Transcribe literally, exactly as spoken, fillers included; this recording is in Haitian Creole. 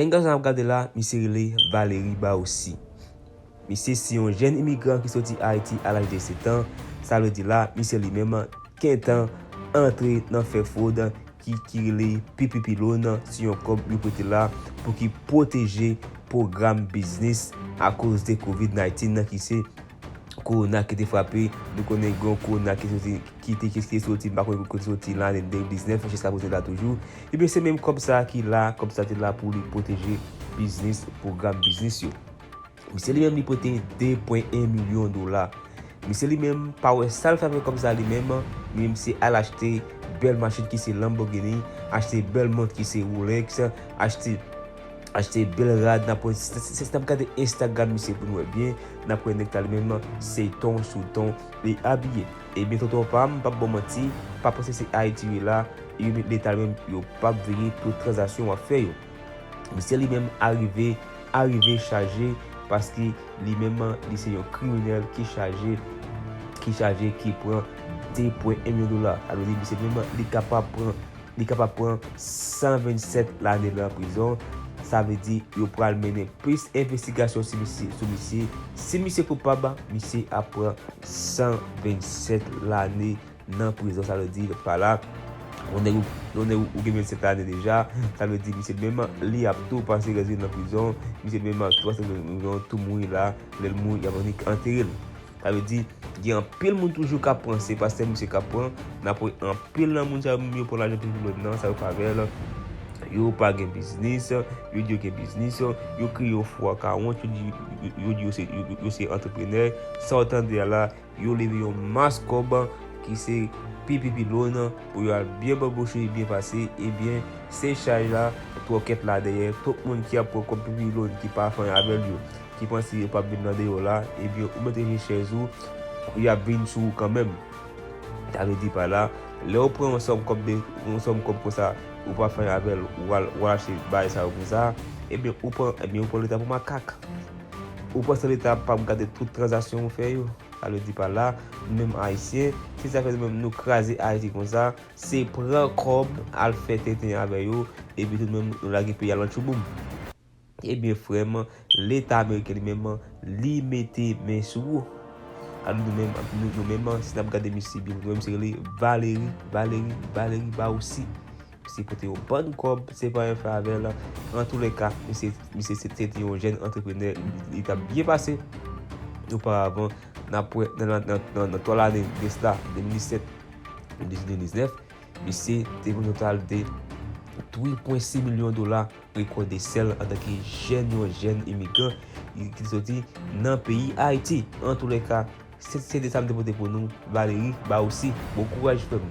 Jèn gason n ap gade la, misye rele Valery Baoussi. Misye se yon jèn imigran ki soti Ayiti a laj de sèt an. Sa vle di la, misye li menm gentan antre nan fè fwod ki, ki rele P P P loan, se yon kòb yo prete la pou ki pwoteje pwogram biznis akoz de covid nineteen nan ki se kowona ki te frape. Nou konnen gen yon kowona ki soti, ki te, ki te soti, m pa konnen kote soti lane de mil diznèf jiska prezan la toujou. Ebyen, se menm kòb sa ki la, kòb sa te la pou li pwoteje biznis, pwogram biznis yo. Misye li menm li prete de pwen en milyon dola. Misye li menm pa wè sa l fè avèk kòb sa li menm, men misye al achte bèl machin ki se Lamborghini, achte bèl mont ki se Rolex, achte achte bèl rad, n ap wè, se, se, se, n ap gade Instagram misye pou nou wè byen, n ap wè nèg sa li menm se ton sou ton li abiye. Ebyen, tonton pa m, m p ap ba w manti, pa panse se Ayiti yo la, yo met Leta menm, yo p ap veye tout tranzaksyon w ap fè yo. Misye li menm arive, arive chaje, paske li menm, li se yon kriminèl ki chaje, ki chaje, ki pran de pwen en milyon dola. Sa vle di, misye menm, li kapab pran, li kapab pran san vennsèt lane nan prizon. Sa vle di, yo pral mennen plis envestigasyon sou misye, sou misye. Si misye koupab, misye ap pran san vennsèt lane nan prizon. Sa vle di, lòt pa la, yon nèg ou, yon nèg ou gen vennsèt lane deja, sa vle di, misye menm, li ap tou pase rès li nan prizon. Misye menm ap tou pase rès li nan prizon, tou mouri la. Lè l mouri, y ap annik antere l. Sa vle di, gen anpil moun toujou k ap pran, se pa sèl misye k ap pran, n ap wè anpil nan moun sa yo menm yo pran lajan P P P loan nan, sa yo fè avè l. Yo pa gen biznis, yo di yo gen biznis, yo kreye yon fo akawont, yo di, yo, yo di yo se, yo, yo se antreprenè. Sa w tande a la, yo leve yon mas kòb ki se P P P loan pou yo al byen banboche, byen pase, ebyen, se chaj la, twòkèt la dèyè, tout moun ki ap pran kòb P P P loan ki pa fè anyen avè l yo, ki panse yo p ap vin nan deyò la, ebyen, ou mete chèz ou, y ap vin sou ou kanmenm. Sa vle di pa la, lè w pran yon sòm kòb de, yon sòm kòb konsa, ou pa fè anyen avè l, ou al, ou al achte bagay sa yo konsa, ebyen, ou pran, ebyen, ou pran Leta pou makak. Ou panse Leta p ap gade tout tranzaksyon ou fè yo? Sa vle di pa la, nou menm Ayisyen, se sa fè nou menm nou kraze Ayiti konsa, se pran kòb, al fè tenten avè yo, epi tout menm nou lage peyi a nan tchouboum. Ebyen, frè m, Leta ameriken li menm, li mete men sou ou. Alò, nou menm, nou, nou menm, si n ap gade misye byen, nou menm se rele Valery, Valery, Valery Baoussi. Misye pote yon bann kòb, se pa anyen fè avè l. Antoulèka, misye, misye se, se te yon jèn antreprenè, li, li t ap byen pase. Oparavan, n ap wè nan, nan, nan, nan, nan twa lane de sila, de mil disèt, de mil diznèf, misye te pran yon total de twa pwen sis milyon dola, rekò de sèl antanke jèn, yon jèn imigran ki te soti nan peyi Ayiti. Antoulèka, se, se de sa m te pote pou nou, Valery Baoussi. Bon kouraj, frè m.